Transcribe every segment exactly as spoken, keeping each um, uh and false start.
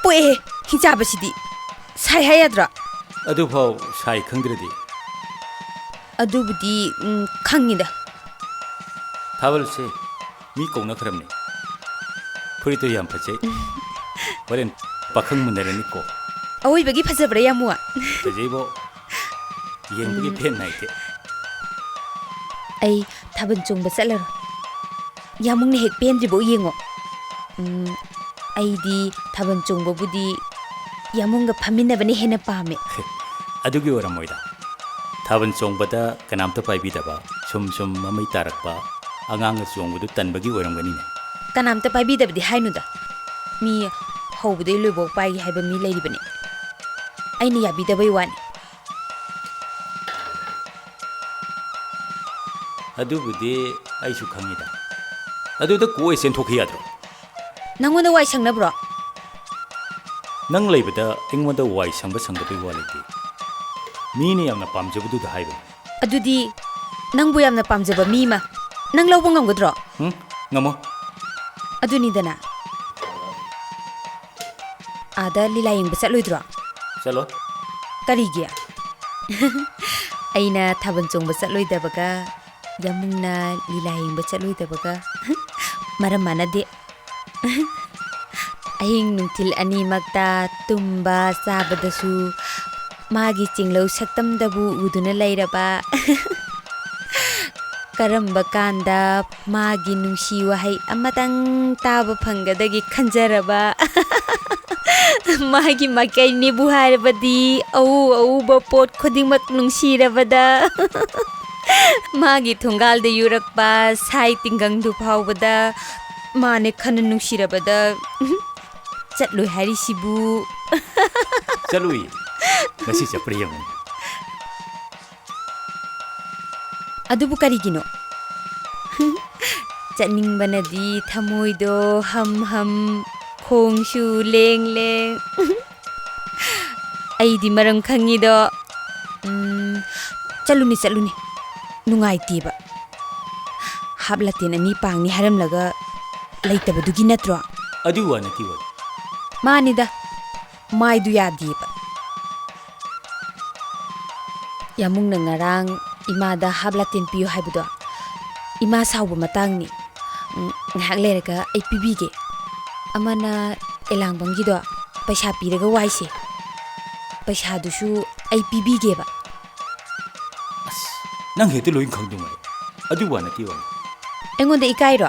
ꯄꯣꯛꯑꯦꯍꯦ, ꯈꯤꯡꯆꯥꯕꯁꯤꯗꯤ꯫ ꯁꯥꯏ ꯍꯥꯏ ꯌꯥꯗ꯭ꯔꯣ? ꯑꯗꯨꯐꯥꯎ ꯁꯥꯏ ꯈꯪꯗ꯭ꯔꯗꯤ꯫ ꯑꯗꯨꯕꯨꯗꯤ, ꯎꯝ, ꯈꯪꯉꯤꯗ꯫ ꯊꯥꯕꯜꯁꯦ ꯃꯤ ꯀꯧꯅꯈ꯭ꯔꯕꯅꯦ꯫ ꯐꯨꯔꯤꯠꯇꯣ ꯌꯥꯝ ꯐꯖꯩ꯫ ꯍꯣꯔꯦꯟ ꯄꯥꯈꯪ ꯃꯨꯟꯅꯔꯅꯤꯀꯣ꯫ ꯑꯋꯣꯏꯕꯒꯤ ꯐꯖꯕ꯭ꯔꯥ, ꯌꯥꯝꯕꯨ? ꯐꯖꯩꯕꯣ꯫ ꯌꯦꯡꯕꯒꯤ ꯎꯝ꯫ ꯄꯦꯟ ꯅꯥꯏꯗꯦ꯫ ꯑꯩ ꯊꯥꯕꯜ ꯆꯣꯡꯕ ꯆꯠꯂꯔꯣꯏ꯫ ꯌꯥꯝꯕꯨꯡꯅ ꯍꯦꯛ ꯄꯦꯟꯗ꯭ꯔꯤꯕꯧ ꯌꯦꯡꯉꯣ꯫ ꯎꯝ, ꯑꯩꯗꯤ ꯊꯥꯕꯜ ꯆꯣꯡꯕꯕꯨꯗꯤ ꯌꯥꯝꯕꯨꯡꯒ ꯐꯝꯃꯤꯟꯅꯕꯅ ꯍꯦꯟꯅ ꯄꯥꯝꯃꯦ꯫ ꯑꯗꯨꯒꯤ ꯑꯣꯏꯔꯝꯃꯣꯏꯗ꯫ ꯊꯥꯕꯜ ꯆꯣꯡꯕꯗ ꯀꯅꯥꯝꯇ ꯄꯥꯏꯕꯤꯗꯕ, ꯁꯨꯝ ꯁꯨꯝ ꯃꯃꯩ ꯇꯥꯔꯛꯄ, ꯑꯉꯥꯡꯅ ꯆꯣꯡꯕꯗꯨ ꯇꯟꯕꯒꯤ ꯑꯣꯏꯔꯝꯒꯅꯤꯅꯦ꯫ ꯀꯅꯥꯝꯇ ꯄꯥꯏꯕꯤꯗꯕꯗꯤ ꯍꯥꯏꯅꯨꯗ꯫ ꯃꯤ ꯍꯧꯕꯗꯩ ꯂꯣꯏꯕꯧ ꯄꯥꯏꯒꯦ ꯍꯥꯏꯕ ꯃꯤ ꯂꯩꯔꯤꯕꯅꯦ꯫ ꯑꯩꯅ ꯌꯥꯕꯤꯗꯕꯩ ꯋꯥꯅꯤ꯫ ꯑꯗꯨꯕꯨꯗꯤ ꯑꯩꯁꯨ ꯈꯪꯉꯤꯗ꯫ ꯑꯗꯨꯗ ꯀꯣꯛ ꯑꯣꯏ ꯆꯦꯟꯊꯣꯛꯈꯤ ꯌꯥꯗ꯭ꯔꯣ? ꯅꯪꯉꯣꯟꯗ ꯋꯥꯏ ꯁꯪꯅꯕ꯭ꯔꯣ? ꯅꯪ ꯂꯩꯕꯗ ꯑꯩꯉꯣꯟꯗ ꯋꯥꯏ ꯁꯪꯕ ꯁꯪꯗꯕꯩ ꯋꯥ ꯂꯩꯇꯦ꯫ ꯃꯤꯅ ꯌꯥꯝꯅ ꯄꯥꯝꯖꯕꯗꯨꯗ ꯍꯥꯏꯕꯅꯤ꯫ ꯑꯗꯨꯗꯤ ꯅꯪꯕꯨ ꯌꯥꯝꯅ ꯄꯥꯝꯖꯕ ꯃꯤ ꯑꯃ ꯅꯪ ꯂꯧꯕ ꯉꯝꯒꯗ꯭ꯔꯣ? ꯎꯝ, ꯉꯝꯃꯣ꯫ ꯑꯗꯨꯅꯤꯗꯅ꯫ ꯑꯥꯗ ꯂꯤꯂꯥ ꯌꯦꯡꯕ ꯆꯠꯂꯣꯏꯗ꯭ꯔꯣ? ꯆꯠꯂꯣꯏ꯫ ꯀꯔꯤꯒꯤ? ꯑꯩꯅ ꯊꯥꯕꯜ ꯆꯣꯡꯕ ꯆꯠꯂꯣꯏꯗꯕꯒ, ꯌꯥꯝꯕꯨꯡꯅ ꯂꯤꯂꯥ ꯌꯦꯡꯕ ꯆꯠꯂꯣꯏꯗꯕꯒ ꯃꯔꯝ ꯃꯥꯟꯅꯗꯦ꯫ ꯑꯍꯤꯡ ꯅꯨꯡꯊꯤꯜ ꯑꯅꯤꯃꯛꯇ ꯇꯨꯝꯕ ꯆꯥꯕꯗꯁꯨ ꯃꯥꯒꯤ ꯆꯤꯡꯂꯧ ꯁꯛꯇꯝꯗꯕꯨ ꯎꯗꯨꯅ ꯂꯩꯔꯕ꯫ ꯀꯔꯝꯕ ꯀꯥꯟꯗ ꯃꯥꯒꯤ ꯅꯨꯡꯁꯤ ꯋꯥꯍꯩ ꯑꯃꯇꯪ ꯇꯥꯕ ꯐꯪꯒꯗꯒꯦ ꯈꯟꯖꯔꯕ꯫ ꯃꯥꯒꯤ ꯃꯥꯏꯀꯩꯅꯤꯕꯨ ꯍꯥꯏꯔꯕꯗꯤ ꯑꯎ ꯑꯎꯕ ꯄꯣꯠ ꯈꯨꯗꯤꯡꯃꯛ ꯅꯨꯡꯁꯤꯔꯕꯗ꯫ ꯃꯥꯒꯤ ꯊꯣꯡꯒꯥꯜꯗ ꯌꯨꯔꯛꯄ ꯁꯥꯏ ꯇꯤꯡꯒꯪꯗꯨ ꯐꯥꯎꯕꯗ ꯃꯥꯅꯦ ꯈꯟꯅ ꯅꯨꯡꯁꯤꯔꯕꯗ꯫ ꯆꯠꯂꯣꯏ ꯍꯥꯏꯔꯤꯁꯤꯕꯨ꯫ ꯆꯠꯂꯨꯏ꯫ ꯉꯁꯤ ꯆꯠꯄ꯭ꯔꯥ ꯌꯦꯡꯉꯨ꯫ ꯑꯗꯨꯕꯨ ꯀꯔꯤꯒꯤꯅꯣ? ꯆꯠꯅꯤꯡꯕꯅꯗꯤ ꯊꯃꯣꯏꯗꯣ ꯍꯝ ꯍꯝ, ꯈꯣꯡꯁꯨ ꯂꯦꯡ ꯂꯦꯡ꯫ ꯑꯩꯗꯤ ꯃꯔꯝ ꯈꯪꯉꯤꯗꯣ꯫ ꯎꯝ, ꯆꯠꯂꯨꯅꯤ, ꯆꯠꯂꯨꯅꯤ꯫ ꯅꯨꯡꯉꯥꯏꯇꯦꯕ꯫ ꯍꯥꯞ ꯂꯥꯇꯦꯟ ꯑꯅꯤ ꯄꯥꯡꯅꯤ ꯍꯥꯏꯔꯝꯂꯒ ꯂꯩꯇꯕꯗꯨꯒꯤ ꯅꯠꯇ꯭ꯔꯣ? ꯑꯗꯨꯒꯤ ꯋꯥ ꯅꯠꯇꯦ, ꯋꯥ꯫ ꯃꯥꯅꯤꯗ, ꯃꯥꯏꯗꯨ ꯌꯥꯗꯦꯕ꯫ ꯌꯥꯃꯨꯡꯅ ꯉꯔꯥꯡ ꯏꯃꯥꯗ ꯍꯥꯞ ꯂꯥꯇꯦꯟ ꯄꯤꯌꯨ ꯍꯥꯏꯕꯗꯣ ꯏꯃꯥ ꯁꯥꯎꯕ ꯃꯇꯥꯡꯅꯤ꯫ ꯎꯝ, ꯉꯥꯏꯍꯥꯛ ꯂꯩꯔꯒ ꯑꯩ ꯄꯤꯕꯤꯒꯦ꯫ ꯑꯃꯅ ꯑꯦꯂꯥꯡꯕꯝꯒꯤꯗꯣ ꯄꯩꯁꯥ ꯄꯤꯔꯒ ꯋꯥꯏꯁꯦ꯫ ꯄꯩꯁꯥꯗꯨꯁꯨ ꯑꯩ ꯄꯤꯕꯤꯒꯦꯕ꯫ ꯑꯁ, ꯅꯪ ꯍꯦꯛꯇ ꯂꯣꯏ ꯈꯪꯗꯣꯡꯉꯦ꯫ ꯑꯗꯨ ꯋꯥ ꯅꯠꯇꯦ ꯋꯥ꯫ ꯑꯩꯉꯣꯟꯗ ꯏꯀꯥꯏꯔꯣ?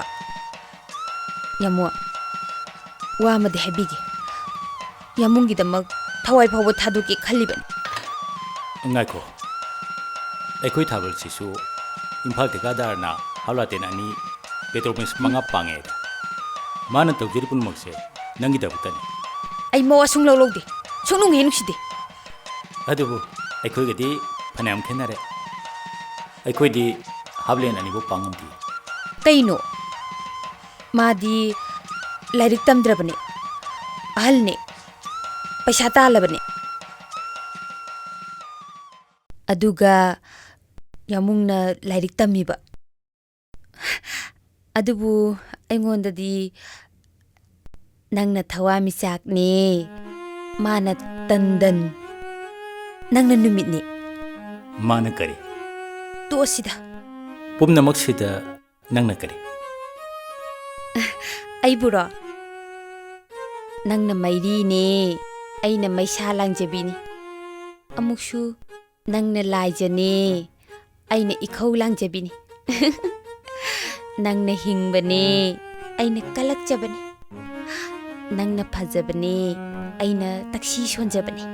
ꯌꯥꯃꯣ, ꯋꯥ ꯑꯃꯗꯤ ꯍꯥꯏꯕꯤꯒꯦ꯫ ꯌꯥꯃꯨꯡꯒꯤꯗꯃꯛ ꯊꯋꯥꯏ ꯐꯥꯎꯕ ꯊꯥꯗꯣꯛꯀꯦ ꯈꯜꯂꯤꯕꯅꯤ꯫ ꯉꯥꯏꯈꯣ꯫ ꯑꯩꯈꯣꯏ ꯊꯥꯕꯜꯁꯤꯁꯨ ꯏꯝꯐꯥꯜ ꯊꯤꯀꯥꯗꯥꯔꯅ ꯍꯥꯞ ꯂꯥꯇꯦꯟ ꯑꯅꯤ, ꯄꯦꯇ꯭ꯔꯣꯜ ꯄꯝꯁ ꯃꯉꯥ ꯄꯥꯡꯉꯦ ꯍꯥꯏꯗ꯫ ꯃꯥꯅ ꯇꯧꯖꯔꯤ ꯄꯨꯝꯅꯃꯛꯁꯦ ꯅꯪꯒꯤꯗꯃꯛꯇꯅꯤ꯫ ꯑꯩ ꯃꯋꯥ ꯁꯨꯡꯂꯧ ꯂꯧꯗꯦ꯫ ꯁꯨꯡꯅꯨꯡ ꯍꯦꯛ ꯅꯨꯡꯁꯤꯗꯦ꯫ ꯑꯗꯨꯕꯨ ꯑꯩꯈꯣꯏꯒꯗꯤ ꯐꯅꯌꯥꯝ ꯈꯦꯠꯅꯔꯦ꯫ ꯑꯩꯈꯣꯏꯗꯤ ꯍꯥꯞ ꯂꯦꯟ ꯑꯅꯤꯐꯥꯎ ꯄꯥꯡ ꯉꯝꯗꯦ꯫ ꯀꯩꯅꯣ? ꯃꯥꯗꯤ ꯂꯥꯏꯔꯤꯛ ꯇꯝꯗ꯭ꯔꯕꯅꯦ꯫ ꯑꯍꯜꯅꯦ꯫ ꯄꯩꯁꯥ ꯇꯥꯜꯂꯕꯅꯦ꯫ ꯑꯗꯨꯒ ꯌꯥꯃꯨꯡꯅ ꯂꯥꯏꯔꯤꯛ ꯇꯝꯃꯤꯕ꯫ ꯑꯗꯨꯕꯨ ꯑꯩꯉꯣꯟꯗꯗꯤ ꯅꯪꯅ ꯊꯋꯥꯟꯃꯤꯆꯥꯛꯅꯦ, ꯃꯥꯅ ꯇꯟꯗꯟ, ꯅꯪꯅ ꯅꯨꯃꯤꯠꯅꯦ꯫ ꯃꯥꯅ ꯀꯔꯤ? ꯇꯣꯛꯑꯁꯤꯗ꯫ ꯄꯨꯝꯅꯃꯛꯁꯤꯗ ꯅꯪꯅ ꯀꯔꯤ? ꯑꯩꯕꯨꯔꯣ? ꯅꯪꯅ ꯃꯩꯔꯤꯅꯦ, ꯑꯩꯅ ꯃꯩꯁꯥ ꯂꯥꯡꯖꯕꯤꯅꯤ꯫ ꯑꯃꯨꯛꯁꯨ ꯅꯪꯅ ꯂꯥꯏꯖꯅꯦ, ꯑꯩꯅ ꯏꯈꯧ ꯂꯥꯡꯖꯕꯤꯅꯤ꯫ ꯅꯪꯅ ꯍꯤꯡꯕꯅꯦ, ꯑꯩꯅ ꯀꯜꯂꯛꯆꯕꯅꯤ꯫ ꯅꯪꯅ ꯐꯖꯕꯅꯦ, ꯑꯩꯅ ꯇꯛꯁꯤ ꯁꯣꯟꯖꯕꯅꯤ꯫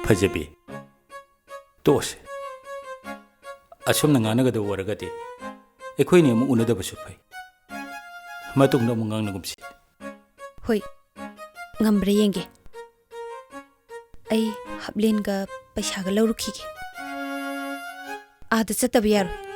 ꯐꯖꯕꯤ, ꯇꯣꯛꯑꯁꯦ꯫ ꯑꯁꯨꯝꯅ ꯉꯥꯡꯅꯒꯗꯕ ꯑꯣꯏꯔꯒꯗꯤ ꯑꯩꯈꯣꯏꯅꯤ ꯑꯃꯨꯛ ꯎꯅꯗꯕꯁꯨ ꯐꯩ꯫ ꯃꯇꯨꯡꯗ ꯑꯃꯨꯛ ꯉꯥꯡꯅꯒꯨꯝꯁꯤ꯫ ꯍꯣꯏ, ꯉꯝꯕ꯭ꯔꯥ ꯌꯦꯡꯒꯦ꯫ ꯑꯩ ꯍꯥꯞꯂꯦꯟꯒ ꯄꯩꯁꯥꯒ ꯂꯧꯔꯨꯈꯤꯒꯦ꯫ ꯑꯥꯗ ꯆꯠꯇꯕ ꯌꯥꯔꯣꯏ꯫